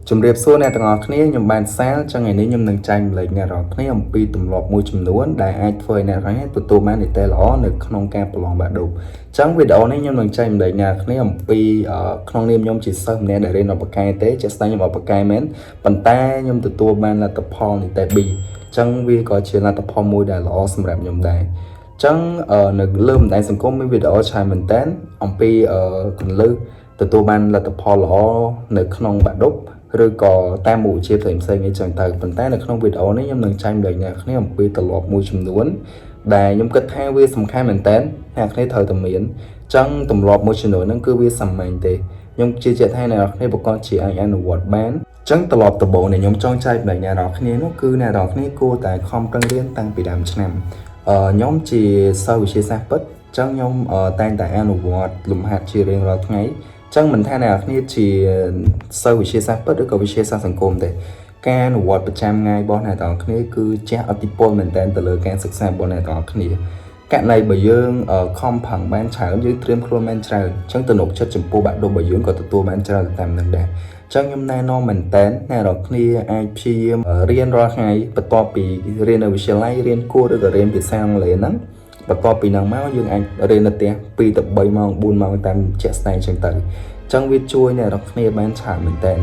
ជំរាបសួរអ្នកទាំងអស់គ្នាខ្ញុំបានសាលចឹងថ្ងៃនេះខ្ញុំនឹងចែករំលែកអ្នកទាំងអស់គ្នាអំពីទម្លាប់មួយចំនួនដែលអាចធ្វើឲ្យអ្នកទាំងអស់គ្នាទទួលបាននិទ្ទេសល្អនៅក្នុងការប្រឡងបាក់ឌុបចឹងវីដេអូនេះខ្ញុំនឹងចែករំលែកអ្នកទាំងអស់គ្នាអំពីអឺក្នុងនាមខ្ញុំជាសិស្សម្នាក់ដែលរៀនអត់ពូកែទេជាក់ស្ដែងខ្ញុំអត់ពូកែមែនប៉ុន្តែខ្ញុំទទួលបានលទ្ធផលនិទ្ទេស B ចឹងវាក៏ជាលទ្ធផលមួយដែលល្អសម្រាប់ខ្ញុំដែរចឹងអឺនៅលើបណ្ដាញសង្គមមានវីដេអូច្រើនមែនតើអំពីអឺគន្លឹះទទួលបានលទ្ធផលល្អនៅក្នុងបាក់ឌុបឬក៏តាមមុខវិជ្ជាផ្សេងផ្សេងអីចឹងទៅប៉ុន្តែនៅក្នុងវីដេអូនេះខ្ញុំនឹងចែករំលែកអ្នកគ្នាអំពីទម្លាប់មួយចំនួនដែលខ្ញុំគិតថាវាសំខាន់មែនតើអ្នកគ្នាត្រូវតែមានចឹងទម្លាប់មួយចំនួនហ្នឹងគឺវាសាមញ្ញទេខ្ញុំជឿជាក់ថាអ្នកគ្នាប្រាកដជាអាចអនុវត្តបានចឹងត្រឡប់ដំបូងដែលខ្ញុំចង់ចែករំលែកអ្នកនរគ្នានោះគឺអ្នកនរគ្នាគួរតែខំប្រឹងរៀនតាំងពីដើមឆ្នាំអឺខ្ញុំជាសិស្សវិទ្យាសាស្ត្រពិតចឹងខ្ញុំតែងតែអនុវត្តលំហាត់ជារៀងរាល់ថ្ងៃចឹងមិនថាអ្នកនរគ្នាជាសិស្សវិទ្យាសាស្ត្រពិតឬក៏វិទ្យាសាស្ត្រសង្គមទេការអនុវត្តប្រចាំថ្ងៃរបស់អ្នកទាំងអស់គ្នាគឺជះឥទ្ធិពលមែនទែនទៅលើការសិក្សារបស់អ្នកទាំងអស់គ្នាករណីបើយើងខំប្រឹងបានច្រើនយើងត្រៀមខ្លួនបានច្រើនអញ្ចឹងទំនុកចិត្តចំពោះបាក់ឌុបរបស់យើងក៏ទទួលបានច្រើនតាមនឹងដែរអញ្ចឹងខ្ញុំណែនាំមែនតើអ្នករាល់គ្នាអាចព្យាយាមរៀនរាល់ថ្ងៃបន្ទាប់ពីរៀននៅវិទ្យាល័យរៀនគួរឬក៏រៀនភាសាអង់គ្លេសហ្នឹងបន្ទាប់ពីហ្នឹងមកយើងអាចរៀននៅផ្ទះ2ទៅ3ម៉ោង4ម៉ោងតាមជាក់ស្ដែងអញ្ចឹងទៅអញ្ចឹងវាជួយអ្នករាល់គ្នាបានច្រើនមែនតើ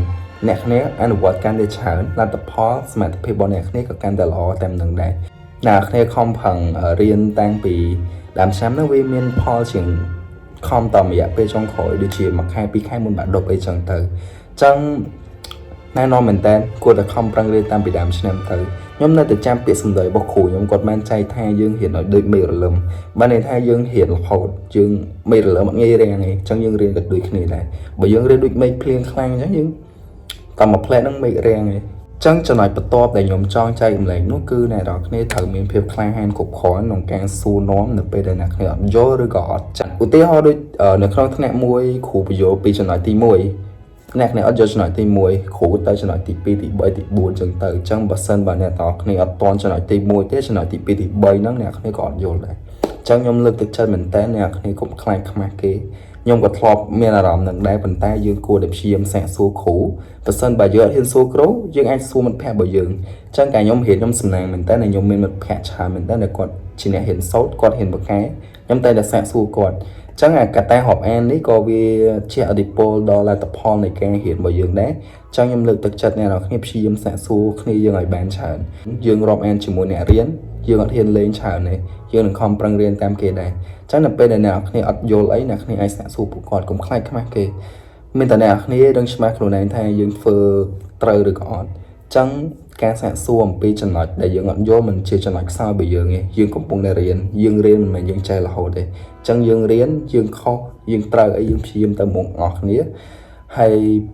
អ្នកគ្នាអនុវត្តកាន់តែច្រើនលទ្ធផលសមត្ថភាពរបស់អ្នកគ្នាក៏កាន់តែល្អតាមនឹងដែរអ្នកគ្នាខំប្រឹងរៀនតាំងពីដើមឆ្នាំហ្នឹងវាមានផលជាងខំតរយៈពេលចុងក្រោយដូចជាមួយខែពីរខែមុនបាក់ឌុបអីចឹងទៅអញ្ចឹងណែនាំមែនតើគួរតែខំប្រឹងរៀនតាំងពីដើមឆ្នាំទៅខ្ញុំនៅតែចាំពាក្យសម្ដីរបស់គ្រូខ្ញុំគាត់បានចែកថាយើងរៀនឲ្យដូចមេឃរលឹមបានន័យថាយើងរៀនរហូតយើងមេឃរលឹមអត់ងាយរាំងទេអញ្ចឹងយើងរៀនក៏ដូចគ្នាដែរបើយើងរៀនដូចមេឃភ្លៀងខ្លាំងអញ្ចឹងយើងតែមួយផ្លែហ្នឹងមេឃរាំងឯងចឹងចំណុចបន្ទាប់ដែលខ្ញុំចង់ចែករំលែកនោះគឺអ្នកនរគ្នាត្រូវមានភាពក្លាហានគ្រប់គ្រាន់ក្នុងការសួរនាំនៅពេលដែលអ្នកគ្នាអត់យល់ឬក៏អត់ចាក់ឧទាហរណ៍ដូចនៅក្នុងថ្នាក់មួយគ្រូពន្យល់ពីចំណុចទី1អ្នកគ្នាអត់យល់ចំណុចទី1គ្រូទៅចំណុចទី2ទី3ទី4ចឹងទៅអញ្ចឹងបើសិនបើអ្នកទាំងអស់គ្នាអត់ទាន់ចំណុចទី1ទេចំណុចទី2ទី3ហ្នឹងអ្នកគ្នាក៏អត់យល់ដែរអញ្ចឹងខ្ញុំលើកទឹកចិត្តមែនតើអ្នកគ្នាកុំខ្លាចខ្មាស់គេខ្ញុំក៏ធ្លាប់មានអារម្មណ៍នឹងដែរប៉ុន្តែយើងគួរតែព្យាយាមសាកសួរគ្រូបើសិនបើយើងអត់ហ៊ានសួរគ្រូយើងអាចសួរមិត្តភ័ក្តិរបស់យើងអញ្ចឹងកាលខ្ញុំរៀនខ្ញុំសំណាងមែនតើខ្ញុំមានមិត្តភ័ក្តិច្រើនមែនតើដែលគាត់ជាអ្នករៀនសូត្រគាត់ហ៊ានពូកែខ្ញុំតែតែសាកសួរគាត់អញ្ចឹងអាកត្តារាប់អាននេះក៏វាជាឥទ្ធិពលដល់លទ្ធផលនៃការរៀនរបស់យើងដែរអញ្ចឹងខ្ញុំលើកទឹកចិត្តអ្នកនរគ្នាព្យាយាមសាកសួរគ្នាយើងឲ្យបានច្រើនយើងរាប់អានជាមួយអ្នករៀនយើងអត់ហ៊ានលេងច្រើនទេយើងនឹងខំប្រឹងរៀនតាមគេដែរអញ្ចឹងនៅពេលដែលអ្នកនរគ្នាអត់យល់អីអ្នកគ្នាអាចសាកសួរពួកគាត់កុំខ្លាចខ្មាស់គេមានតែអ្នកនរគ្នាដឹងច្បាស់ខ្លួនឯងថាយើងធ្វើត្រូវឬក៏អត់អញ្ចឹងការសាកសួរអំពីចំណុចដែលយើងអត់យល់មិនជាចំណុចខ្សោយរបស់យើងទេយើងកំពុងតែរៀនយើងរៀនមិនមែនយើងចេះរហូតទេអញ្ចឹងយើងរៀនយើងខុសយើងត្រូវអីយើងព្យាយាមទៅមុខអស់គ្នាហើយ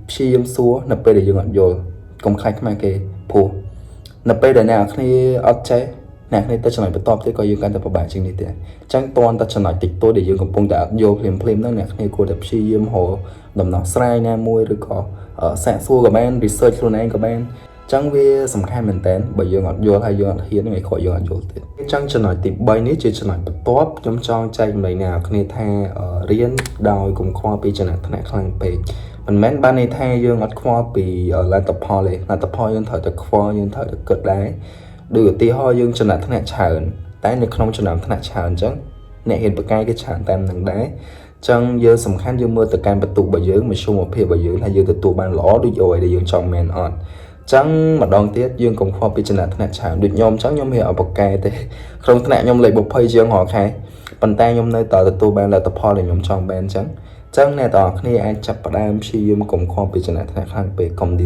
ព្យាយាមសួរនៅពេលដែលយើងអត់យល់កុំខ្លាចខ្មាស់គេព្រោះនៅពេលដែលអ្នកនរគ្នាអត់ចេះអ្នកគ្នាទៅចំណុចបន្ទាប់ទៀតក៏យើងកាន់តែពិបាកជាងនេះទៀតអញ្ចឹងតន់តែចំណុចតិចតួចដែលយើងកំពុងតែអត់យល់ភ្លាមភ្លាមហ្នឹងអ្នកគ្នាគួរតែព្យាយាមរកដំណោះស្រាយណាមួយឬក៏សាកសួរក៏បាន research ខ្លួនឯងក៏បានចឹងវាសំខាន់មែនតើបើយើងអត់យល់ហើយយើងអត់ហ៊ានថ្ងៃក្រោយយើងអត់យល់ទៀតចឹងចំណុចទី3នេះជាចំណុចបន្ទាប់ខ្ញុំចង់ចែករំលែកអ្នកនរគ្នាថារៀនដោយកុំខ្វល់ពីចំណាត់ថ្នាក់ខ្លាំងពេកមិនមែនបានន័យថាយើងអត់ខ្វល់ពីលទ្ធផលទេលទ្ធផលយើងត្រូវតែខ្វល់យើងត្រូវតែគិតដែរដូចឧទាហរណ៍យើងចំណាត់ថ្នាក់ច្រើនតែនៅក្នុងចំណោមថ្នាក់ច្រើនអញ្ចឹងអ្នកហ៊ានប្រកែកគេច្រើនតាមនឹងដែរចឹងយើងសំខាន់យើងមើលទៅកាន់បន្ទុករបស់យើងមធ្យមភាពរបស់យើងថាយើងទទួលបានល្អដូចអ្វីដែលយើងចង់មែនអត់ចឹងម្ដងទៀតយើងកុំខ្វល់ពីចំណាត់ថ្នាក់ច្រើនដូចខ្ញុំចឹងខ្ញុំរៀនអត់ពូកែទេក្នុងថ្នាក់ខ្ញុំលេខ20ជាងរាល់ខែប៉ុន្តែខ្ញុំនៅតែទទួលបានលទ្ធផលដែលខ្ញុំចង់បានចឹងចឹងអ្នកទាំងអស់គ្នាអាចចាប់ផ្ដើមព្យាយាមកុំខ្វល់ពីចំណាត់ថ្នាក់ខ្លាំងពេកកុំ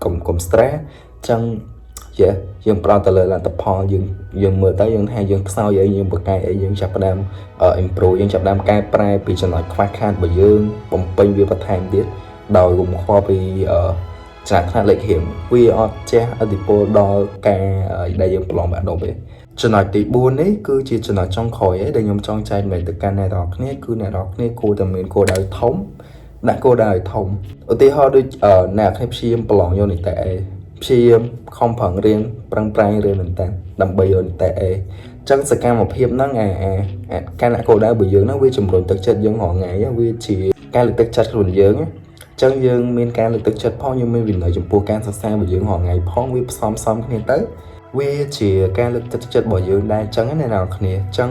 កុំកុំ stress ចឹងយេយើងប្រោតទៅលើលទ្ធផលយើងយើងមើលទៅយើងថាយើងខ្សោយអីយើងពូកែអីយើងចាប់ផ្ដើម improve យើងចាប់ផ្ដើមកែប្រែពីចំណុចខ្វះខាតរបស់យើងបំពេញវាបន្ថែមទៀតដោយកុំខ្វល់ពីចំណាត់ថ្នាក់លេខរៀងវាអត់ជះឥទ្ធិពលដល់ការដែលយើងប្រឡងបាក់ឌុបទេចំណុចទី4នេះគឺជាចំណុចចុងក្រោយឯងដែលខ្ញុំចង់ចែករំលែកទៅកាន់អ្នកនរគ្នាគឺអ្នកនរគ្នាគួរតែមានគោលដៅធំដាក់គោលដៅឲ្យធំឧទាហរណ៍ដូចអ្នកគ្នាព្យាយាមប្រឡងយកនិទ្ទេស A ព្យាយាមខំប្រឹងរៀនប្រឹងប្រែងរៀនមែនតើដើម្បីយកនិទ្ទេស A ចឹងសកម្មភាពហ្នឹងអាអាអាការដាក់គោលដៅរបស់យើងហ្នឹងវាជំរុញទឹកចិត្តយើងរាល់ថ្ងៃវាជាការលើកទឹកចិត្តខ្លួនយើងណា ចឹងយើងមានការលើកទឹកចិត្តផងយើងមានវិន័យចំពោះការសិក្សារបស់យើងរាល់ថ្ងៃផងវាផ្សំផ្សំគ្នាទៅវាជាការលើកទឹកចិត្តរបស់យើងដែរចឹងណាអ្នកនរគ្នាចឹង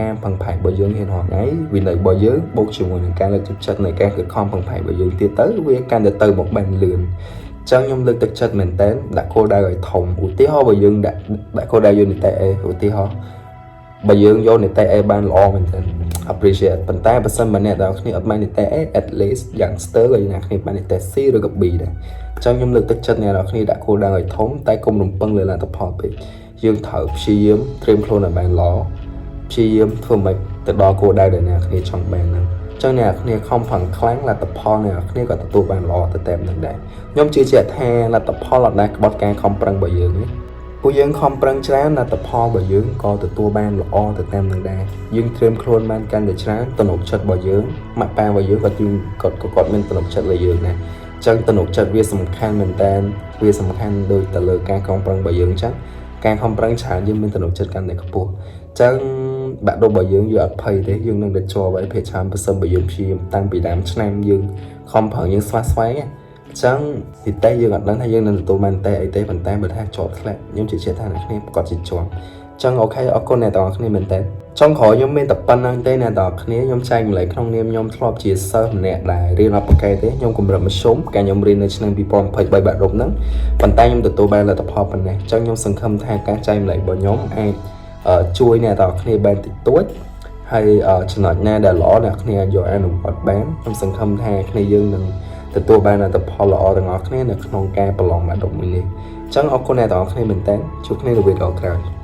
ការប្រឹងប្រែងរបស់យើងហ៊ានរាល់ថ្ងៃវិន័យរបស់យើងបូកជាមួយនឹងការលើកទឹកចិត្តនៃការខិតខំប្រឹងប្រែងរបស់យើងទៀតទៅវាកាន់តែទៅមកបានលឿនចឹងខ្ញុំលើកទឹកចិត្តមែនតើដាក់គោលដៅឲ្យធំឧទាហរណ៍បើយើងដាក់ដាក់គោលដៅយកនិទេស A ឧទាហរណ៍បើយើងយកនិទេស A បានល្អមែនតើ appreciate ប៉ុន្តែបើសិនបើអ្នកទាំងគ្នាអត់បាននិទេស A, at least យ៉ាងស្ទើរក៏អ្នកគ្នាបាននិទេស C ឬក៏ B ដែរអញ្ចឹងខ្ញុំលើកទឹកចិត្តអ្នកទាំងគ្នាដាក់គោលដៅឲ្យធំតែកុំរំពឹងលើលទ្ធផលពេកយើងត្រូវព្យាយាមត្រៀមខ្លួនឲ្យបានល្អព្យាយាមធ្វើម៉េចទៅដល់គោលដៅដែលអ្នកគ្នាចង់បានហ្នឹងអញ្ចឹងអ្នកគ្នាខំប្រឹងខ្លាំងលទ្ធផលអ្នកគ្នាក៏ទទួលបានល្អទៅតាមនឹងដែរខ្ញុំជឿជាក់ថាលទ្ធផលអត់ដែលក្បត់ការខំប្រឹងរបស់យើងទេពួកយើងខំប្រឹងច្រើនលទ្ធផលរបស់យើងក៏ទទួលបានល្អទៅតាមនឹងដែរយើងត្រៀមខ្លួនបានកាន់តែច្រើនទំនុកចិត្តរបស់យើងម៉ាក់ប៉ារបស់យើងក៏យើងគាត់ក៏គាត់មានទំនុកចិត្តលើយើងដែរអញ្ចឹងទំនុកចិត្តវាសំខាន់មែនតើវាសំខាន់ដូចទៅលើការខំប្រឹងរបស់យើងអញ្ចឹងការខំប្រឹងច្រើនយើងមានទំនុកចិត្តកាន់តែខ្ពស់អញ្ចឹងបាក់ឌុបរបស់យើងយើងអត់ភ័យទេយើងនឹងតែជាប់ហើយភាគច្រើនបើសិនបើយើងព្យាយាមតាំងពីដើមឆ្នាំយើងខំប្រឹងយើងស្វះស្វែងអញ្ចឹងទីតេយើងអត់ដឹងថាយើងនឹងទទួលបានតេអីទេប៉ុន្តែបើថាជាប់ធ្លាក់ខ្ញុំជឿជាក់ថាអ្នកគ្នាគាត់ជាជាប់អញ្ចឹង OK អរគុណអ្នកទាំងអស់គ្នាមែនតើចុងក្រោយខ្ញុំមានតែប៉ុណ្្នឹងទេអ្នកទាំងអស់គ្នាខ្ញុំចែករំលែកក្នុងនាមខ្ញុំធ្លាប់ជាសិស្សម្នាក់ដែលរៀនអត់ពូកែទេខ្ញុំកម្រិតមធ្យមកាលខ្ញុំរៀននៅឆ្នាំ2023បាក់ឌុបហ្នឹងប៉ុន្តែខ្ញុំទទួលបានលទ្ធផលប៉ុណ្ណេះអញ្ចឹងខ្ញុំសង្ឃឹមថាការចែករំលែករបស់ខ្ញុំអាចជួយអ្នកទាំងអស់គ្នាបានតិចតួចហើយចំណុចណាដែលល្អអ្នកគ្នាអាចយកអនុវត្តបានខ្ញុំសង្ឃឹមថាគ្នាយើងនឹងទទួលបានលទ្ធផលល្អទាំងអស់គ្នានៅក្នុងការប្រឡងបាក់ឌុបមួយនេះអញ្ចឹងអរគុណអ្នកទាំងអស់គ្នាមែនតើជួបគ្នានៅវីដេអូក្រោយ។